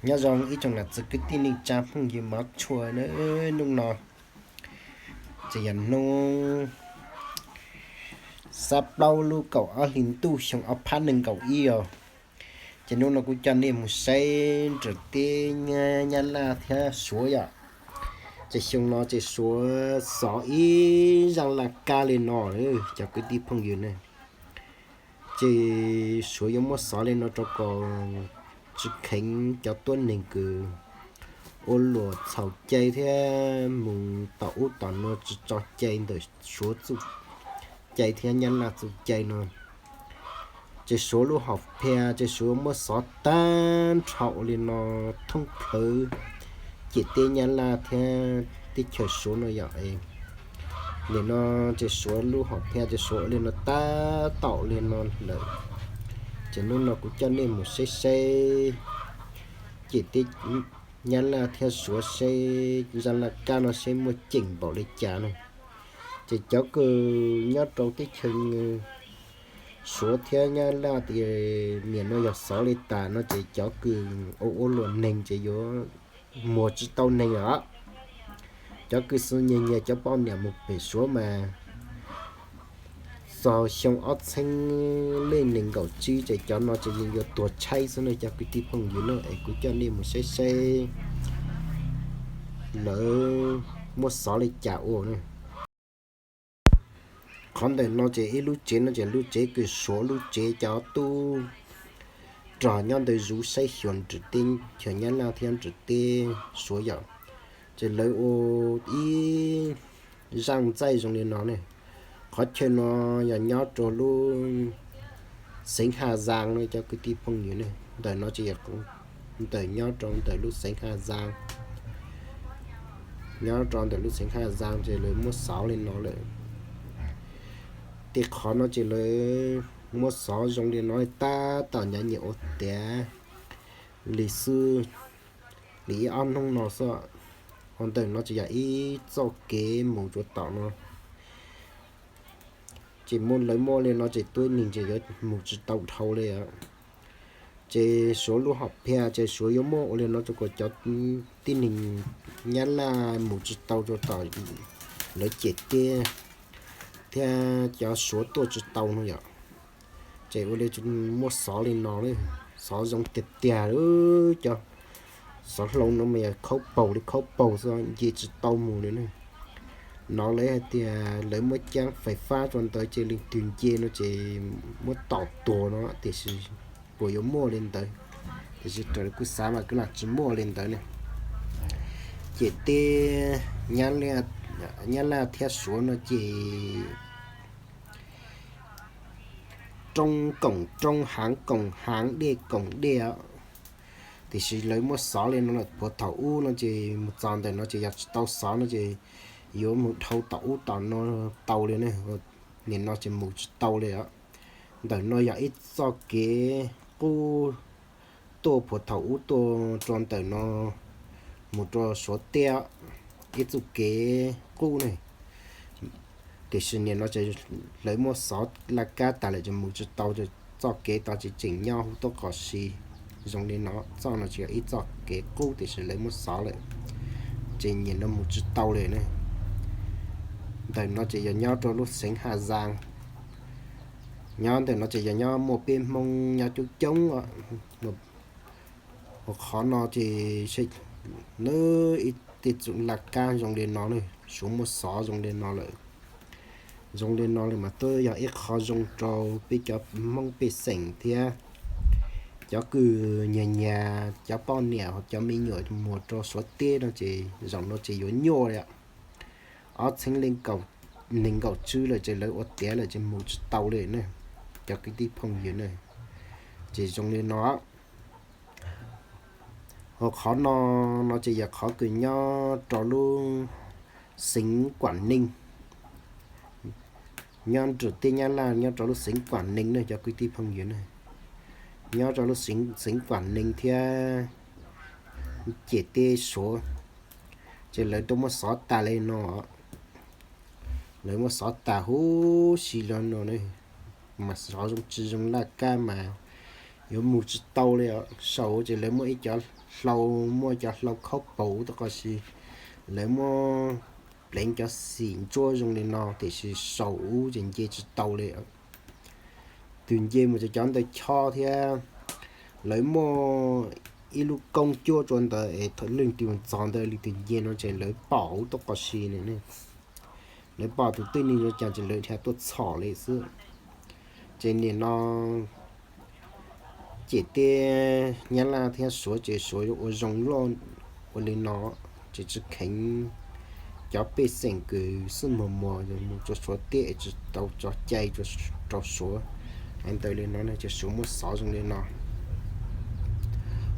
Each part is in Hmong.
Nyob zoo ib tsoom nam txiv kwv tij neej tsa phooj ywg mov tshua na. Hnub no ces yog hnub xab plaub lub kaum ob hli ntuj xyoo ob phav nees nkaum ib os. Ces hnub no kuv coj nej mus saib nram teb Nyab Laj thiab Suav yom. Ces xyoo no ces Suav xov ib zaj laj kab li no, cov kwv tij phooj ywg ne. Ces Suav yuav muab xov li no rau kom tsis kheev cov tuab neeg kws ua luam txhaum cai thiab mus tom ub tom no tsis tso cai ntawm Suav txuj cai thiab Nyab Laj txuj cai no. Ces Suav lub hom phiaj ces Suav muab xov tag nrho ua li no thoob plawv ciam teb Nyab Laj thiab teb chaws Suav no yom. Nim no ces Suav lub hom phiaj ces Suav ua li no tab tom li no lawm. Ces hnub no kuv coj nej mus saib saib ciam teb Nyab Laj thiab Suav saib zaj laj kab no saib muaj ceem npaum li cas na. Ces cov kws nyob rau teb chaws Suav thiab Nyab Laj tias nim no yog xov li tas no ces cov kws ua ua luam neeg ces yuav muag tsis tau neeg lawm. Cov kws xwb nyiag nyiag cov poj niam mus pem Suav mas txog xyoo ob txheeb lej nees nkaum tsib ces cov no ces yeej yuav tuag tshaib xwb na cov kwv tij phooj ywg na. Es kuv coj nej mus saib saib lawv muab xov li cas ua na. Qhov ntawm no ces ib lub tsev no ces lub tsev kws Suav lub tsev cov tub rog nyob ntawd zuv saib xyuas nram teb chaws Nyab Laj thiab nram teb Suav yom. Ces lawv ua ib zaj ntxaij zoo li no ne. Qhov chaw no yog nyob rau lub xeev Haj Zaas no cov kwv tij phooj ywg ne. Ntawm no ces ntawm nyob rau ntawm lub xeev Haj Zaas, nyob rau ntawm lub xeev Haj Zaas ces lawv muab xov li no lawm. Tej qhov no ces lawv muab xov zoo li no tab tom nyav nyiam ua tiav li xwb, li ib ob hnub no xwb. Ho ntawm no ces yog ib txoj kev mus rau tom no. Ces muab lawv muab li no ces tuab neeg ces yuav mus tsis tau dhau li. Ces Suav lub hom phiaj ces Suav yuav muab ua li no rau kom cov tib neeg Nyab Laj mus tsis tau rau tom lawv ciam teb thiab cov Suav tuaj tsis tau no yom. Ces ua li muab xov li no, xov zoo tiag tiag, cov xov hlau no mas yog khaub paug li khaub paug xwb nce tsis tau mus li ne. No lawv hais tias lawv muab caab fais fab rau ntawd ces leej twg nce no ces muab tom tuag no tiam sis puas yuav muaj li ntawd, tiam sis raws li kuv xav mas kuj lam tsis muaj li ntawd ne. Ces teb Nyab Laj thiab Suav no ces roob koom roob, haav koom haav, dej koom dej. Tiam sis lawv muab xov li no lawm puag thaum ub no ces mus txog ntawm no ces yog tsis tau xov no ces yuav mus dhau tom ub tom no tau li ne. Nim no ces mus tsis tau li os. Ntawm no yog ib txoj kev qub tuaj puag thaum ub tuaj rau ntawm no mus rau Suav teb, ib txoj kev qub ne. Tiam sis nim no ces lawv muab xov laj kab tas lawm ces mus tsis tau, txoj kev tod ces tseem nyob huv tuaj qos si. Zoo li no, txoj no tsis yog ib txoj kev qub tiam sis lawv muab xov lawm, ces nim no mus tsis tau li ne. Ntawm no ces yog nyob rau lub xeev Haj Zaas. Nyob ntawm no ces yog nyob muaj peb Hmoob nyob coob coob. Hos qhov no ces lawv ib tej txoj laj kab zoo li no ne, Suav muab xov zoo li no lawm. Zoo li no li mas twb yog ib qho zoo rau peb cov Hmoob pej xeem thiab cov kws nyiag nyiag cov poj niam, cov me nyuam muag rau Suav teb no ces zaum no ces yuav nyuaj li. Ob txheeb nees nkaum tsib lawm ces lawv ua tiav lawm ces mus tsis tau li ne, cov kwv tij phooj ywg ne. Ces zoo li no. Hos qhov no, no ces yog qhov kws nyob rau lub xeev Kuam Neeg, nyob nram teb Nyab Laj nyob rau lub xeev Kuam Neeg ne cov kwv tij phooj ywg ne. Nyob rau lub xeev Kuam Neeg thiab ciam teb Suav, ces lawv tuaj muab xov tas li no. Lawv muab xov tas huv si li no ne, mas xov zoo tsis zoo laj kab mas yuav mus tsis tau li os. Saum ces lawv muaj ib cov hlau, muaj cov hlau khaub paus tau qos si, lawv muab pleev cov xim ntsuab zoo li no, tiam sis saum ub ces nce tsis tau li. Tus nce mus ces cov ntawd chob thiab. Lawv muaj ib lub koob cuab rau ntawd es thaum leej twg mus txog ntawd leej twg nce no ces lawv pom ub tau qos si ne. Lawv pom tus twg neeg zoo cas ces lawv dhia tuaj txhom li xwb. Ces nim no ciam teb Nyab Laj thiab Suav ces Suav yuav ua zoo loj ua li no, ces tsis kheev cov pej xeem kws xub muag muag mus rau Suav teb es tsis tau tso cai rau Suav. Hais ntawd li no ces Suav muab xov zoo li no.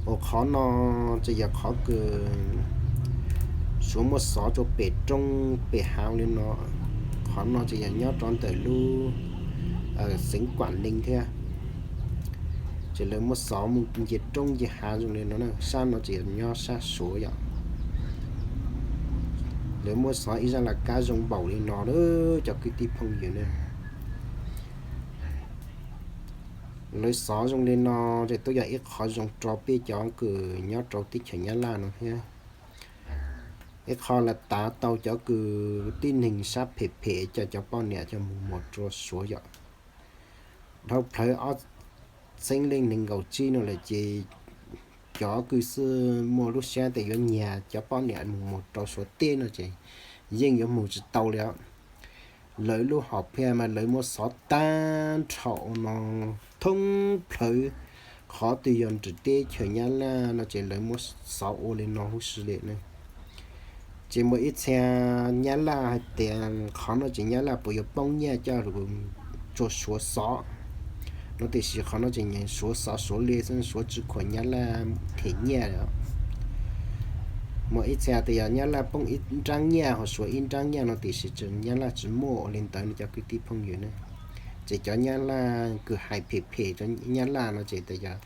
Ua qhov no ces yog qhov kws Suav muab xov rau pem roob pem hav li no. Qhov no ces yog nyob rau ntawm lub xeev Kuam Neeg thiab. Ces lawv muab xov mus nce roob nce hav zoo li no, sab no ces yog nyob sab Suav yom. Lawv muab xov ib zaj laj kab zoo npaum li no lawm cov kwv tij phooj ywg ne. Lawv xov zoo li no ces twb yog ib qho zoo rau peb cov kws nyob rau teb chaws Nyab Laj no thiab. Ib qho lawv tav tau cov kws tib neeg sab phem phem coj cov poj niam coj mus muag rau Suav yom. Dhau plawv ob txhiab leej nees nkaum tsib no lawm ces cov kws xwb muaj lub siab tias yuav nyiag cov poj niam mus muag rau Suav teb no ces yeej yuav mus tsis tau li os. Lawv lub hom phiaj mas lawv muab xov tag nrho ua no thoob plawv, qhov twg yog nram teb chaws Nyab Laj no ces lawv muab xov ua li no huv si li ne. Ces muaj ib txhia Nyab Laj hais tias qhov no ces Nyab Laj puas yuav poob nyiaj coj rau Suav xov no, tiam sis qhov no ces nyeem Suav xov Suav li xwb, Suav tsis khuam Nyab Laj them nyiaj. Muaj ib txhia tias yog Nyab Laj poob ib nrab nyiaj ho Suav ib nrab nyiaj no, tiam sis Nyab Laj tsis muaj ua li ntawd no cov kwv tij phooj ywg ne. Ces cov Nyab Laj kws hais phem phem rau Nyab Laj no ces tias yog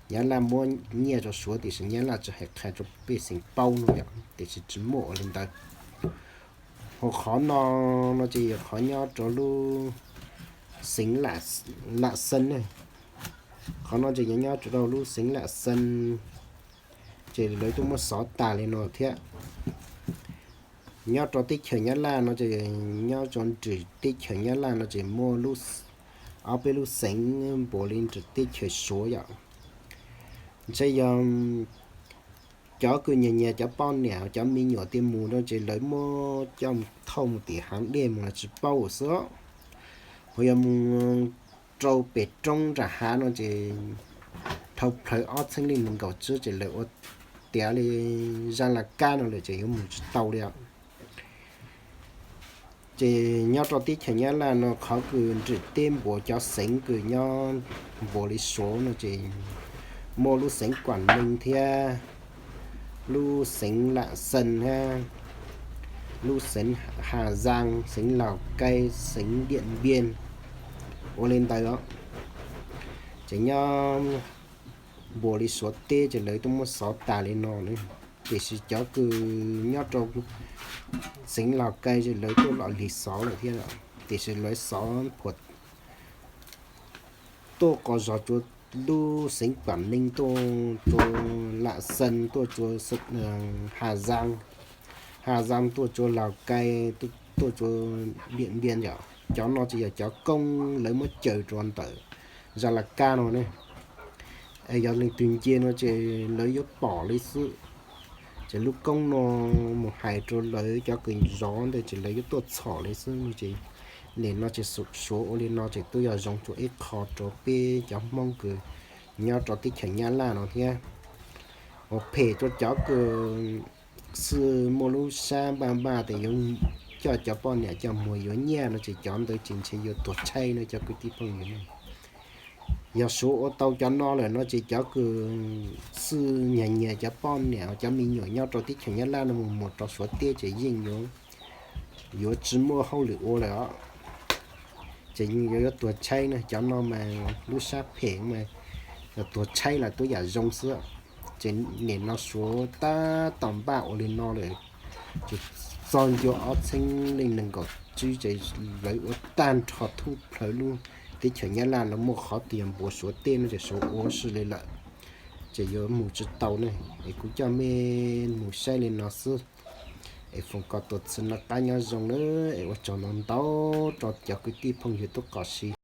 Nyab Laj muab nyiaj rau Suav, tiam sis Nyab Laj tsis hais qhia rau pej xeem paub no yom, tiam sis tsis muaj ua li ntawd. Ho qhov no no ces yog qhov nyob rau lub xeev Lam Xees ne. Qhov no ces yog nyob rau lub xeev Lam Xees, ces lawv twb muab xov tas li no thiab. Nyob rau teb chaws Nyab Laj no ces nyob rau nram teb chaws Nyab Laj no ces muaj ob peb lub xeev npuav li nram teb chaws Suav yom. Ntshe yog cov kws nyiag nyiag cov poj niam cov me nyuam tiag mus no ces lawv muab coj thauj mus tim hav dej mus los tsis paub xwb. Ho yog mus rau pem roob nram hav no ces dhau plawv ob txhiab leej nees nkaum tsib ces lawv ua tiav li zaj laj kab no lawm ces yuav mus tsis tau li os. Ces nyob rau teb chaws Nyab Laj no qhov kws nram teb npuav cov xeev kws nyob npuav li Suav no ces muaj lub xeev Kuam Neeg thiab lub xeev Lam Xees thiab lub xeev Has Zaas, xeev Laus Kai, xeev Diam Npiaj, ua li ntawd os. Ces nyob npuav li Suav teb ces lawv twb muab xov tas li no. Tiam sis cov kws nyob rau xeev Laus Kai ces lawv tuaj los lig xov lawm thiab, tiam sis lawv xov phuam tuaj qos zog rau lub xeev Kuam Neeg, tuaj rau Lam Xees, tuaj rau Has Zaas, Has Zaas tuaj rau Laus Kai, tuaj rau Diam Npiaj yom. Cov no ces yog cov koob lawv muab caw rau ntawm zaj laj kab no ne. Es yog leej twg nce no ces lawv yuav pom li xwb. Ces lub koob no mus hais rau lawv cov kws zov ntawd ces lawv yuav tuaj txhom li xwb no ces nim no ces Suav ua li no ces twb yog zoo rau ib qho rau peb cov Hmoob kws nyob rau teb chaws Nyab Laj no thiab. Ua phem rau cov kws xwb muaj lub sab npaj npaj tias yuav coj cov poj niam coj mus yuav nyiaj no ces cov ntawd ces ntshe yuav tuag tshaib no cov kwv tij phooj ywg ne. Yog Suav ua tau cov no lawm no ces cov kws xwb nyiag nyiag cov poj niam cov me nyuam nyob rau teb chaws Nyab Laj no mus muag rau Suav teb ces yeej yuav tsis muaj hauj lwm ua lawm os. Ces yeej yuav yuav tuag tshaib na, cov no mas lub sab phem mas yog tuag tshaib los twb yam zoo xwb. Ces nim no Suav tab tom npaj ua li no lawm, ces txog ncua ob txhiab leej nees nkaum tsib ces lawv ua tag nrho thoob plaws lub teb chaws Nyab Laj los muaj qhov twg yog npuas Suav tej no ces Suav ua si li lawm, ces yuav mus tsis tau ne. Es kuv coj mej mus saib li no xwb, es foom kom tuam txhim noj qab nyob zoo na, es ua tsaug ntau ntau rau cov kwv tij phooj ywg tub qos si.